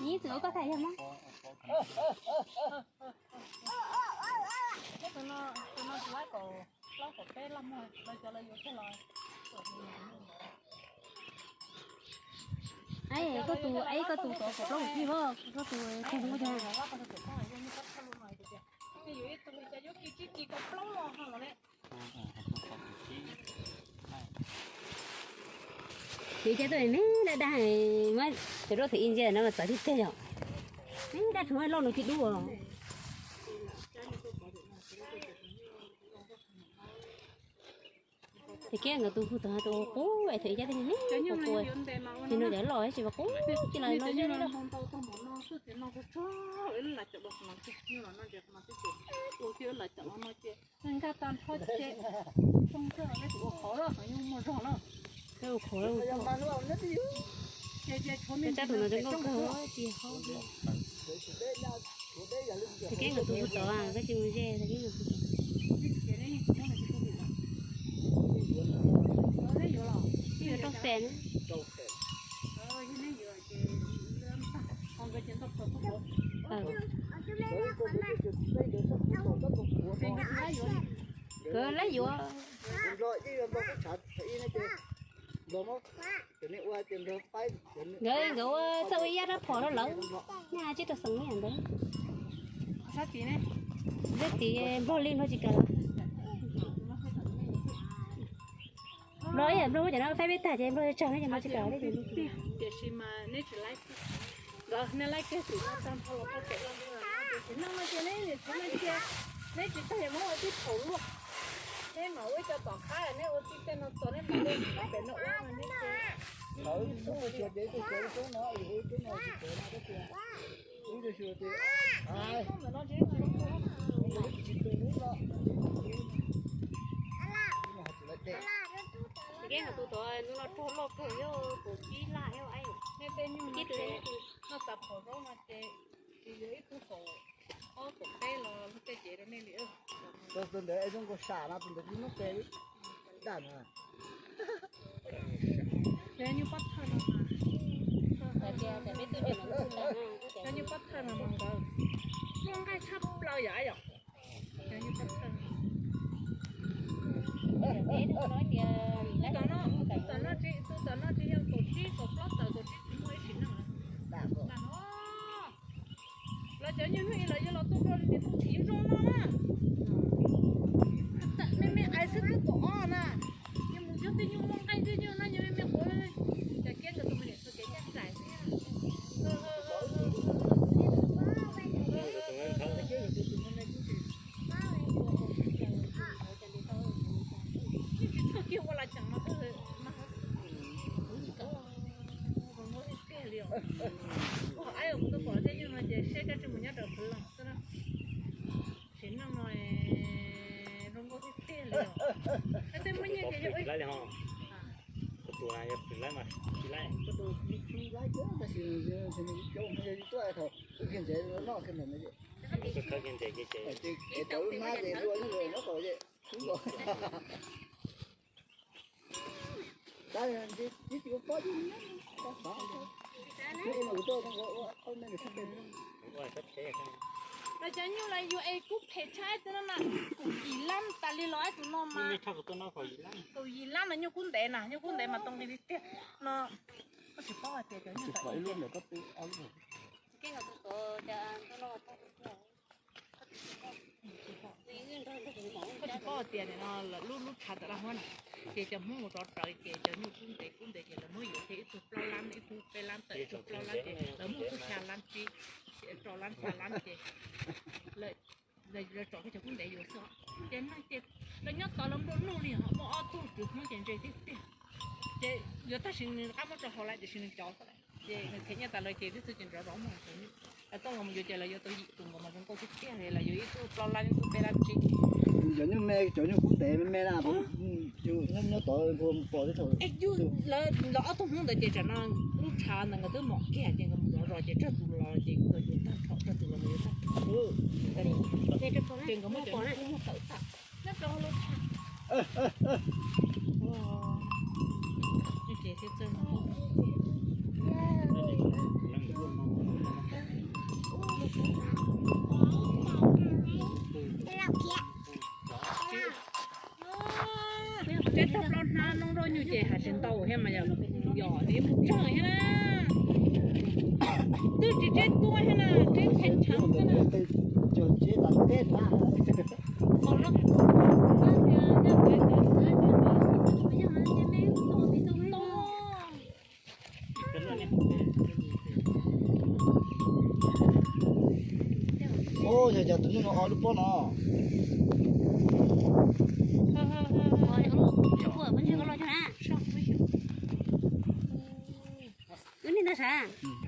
Ib tug koj tham yog mas. Tus no, tus no tsis laib kaum plaub kaum peb loj muag, los cov lawv yuav kiag los. Koj tus, koj tus tod kaum plaub kaum tsib, koj tus tag zoo nkauj. Yuav ib tug li cas yuav kis tsib kis kaum plaub los ho los ne. Ces cov tuaj neb dab dab, muab cov duab thwm ib ntsia no mas txawv tiag tiag yom. Neb dab tsuas loj nws tsis dub. Ces kiag nkawd tus hu tod tus qub es thwm ib cab tiag neb qub, ces no cov loj tsis vas qub, ces los no yog nkag tag nrho ces ua qhov los, ua qhov los. Ua qhov los, ua qhov. Tab tus no zoo nkauj kawg, ces haub. Ces keb nkawd tus hu tod, koj tsis mus ze, keb nkawd tus tod. Rau xees. Nkawd lab yuav. Nkawd, nkawd ua txawj ua ib yam rab phom rau lawv, nej tsib rau xeem ntawd. Sab tid nplog li nplog tsis kam. Nplog ib yam nplog muab cov no faib peb tag ces nplog tsawg no ces nplog tsis kam li. Tiam sis mas neb tsis laib, neb laib kiag tim no tag nrho los tau pem los tiam sis neej no ces neb niam txiv no cia neb tsis tag yuav muab ua tib phaum luaj. Neb mam ua ib co tom qab neb ua tib tej no txog neb mam li pem no ua mas neb Ces keb nkawd tus tod hnub no rog loj kawg, yog kaum tsib lab, yog nej tej nyuj no ces noj tas phom zaub no ces tsis yuav ib tug kaum ob kaum peb los lub tej cev rau nej li. Tus ntawd zoo nkaus sam no, tus ntawd tib nub tes daj no. Cov nyuj pob thawj no mas, cov nyuj pob thawj no mas nkawd muaj nqaij tshaj plaws yom, yom. Cov nyuj pob thawj no. Tus tom no, tus tom no tsis, tus tom no tsis yog kaum tsib kaum plaub tawm, kaum tsib tsis muaj ib sim neej. Los cov nyuj hnub ib los yuav los tuaj rau li tus txiv zoo no na. Me me ais xwb twb kaum ob na. Yog mus cog tej nyuj muaj nqaij tej nyuj no yog me me quav, cas kiab nkawd tus me niam txhua kev ncaj nraim xwb. Yeej tsis txhob kiag ua las ceem no, mas zoo nkauj tiag tiag li os. Ua aib mus tuaj pom tej nyuj no ces saib koj tsis mus nyob rau Phwv Loos xwb na. Sim neej no zoo nkauj tiag tiag li os. Tej muaj nyiaj ces yog tus na yog Phwv Loos mas tsis laib. Tab sis cov no yog tuaj thaum wb kiag ntsev noj kiag ntawm no. Cov lub hnab ces dua lub nyob tod ces xub nkaus. Tab sis tsis ua pob, los cov nyuj los yuav es kub phem tshaj tus no na, kaum yim lab tas li los tus no mas. Kaum yim lab no nyuj kub ntev na, nyuj kub ntev mas tau nqi li tiag no. Koj tsis paub hais tias cov nyuj Koj tsis paub tias nim no lawv lub, lub tshav tawm laj huab na, ces cov Hmoob mus rov raws ces cov nyuj kub ntev kub ntev ces lawv muab yuav thiab ib tug plaub lab, ib tug peb lab tawm, ib tug plaub lab ces lawv muab ib tug xya lab tsib, rau lab xya lab ces lawv tsom kiag cov kub ntev yuav xwb. Ces neeg ces lawv nyob tod lawv nplua nuj li, ho muaj ob tug kwv Hmoob ces ntse tiag tiag. Ces yuav tab sis nws rov qab muab rau haus lawm tiam sis nws cov xwb lawm. Ces nws them nyiaj tas lawm ces twb txhua ces nrov zov muag cov nyuj. Lawv tuaj nkaus mus yuav ces lawv yuav tau yim tus nkaus mas zoo nkauj tiag tiag li, lawv yuav ib tug plaub lab ib tug peb lab tsib. Cov nyuj me, cov nyuj kub ntev me me na, nyob tod pom tib thaum. Lawv ob tug Hmoob ntawd ces tsam no lub tshav ntawd nkawd twb mom kiag ces nkawd mus zov zos ces tsawg tus los ces nkawd yuav tag nrho, tsawg tus los nkawd yuav tag nrho. Ces nkawd muaj cov nyuj kub muag tawm tag. Nyob rau lub tshav. Noob zaub nyuj ces hais tsis ntau thiab mas yog, yog li mus tseeg thiab na. Twb tsis tseb tuab thiab na, tseb tshee tsheev thiab na. Ub, yog cov tus nyuj no ob lub pob no. Wb niag ntag sav.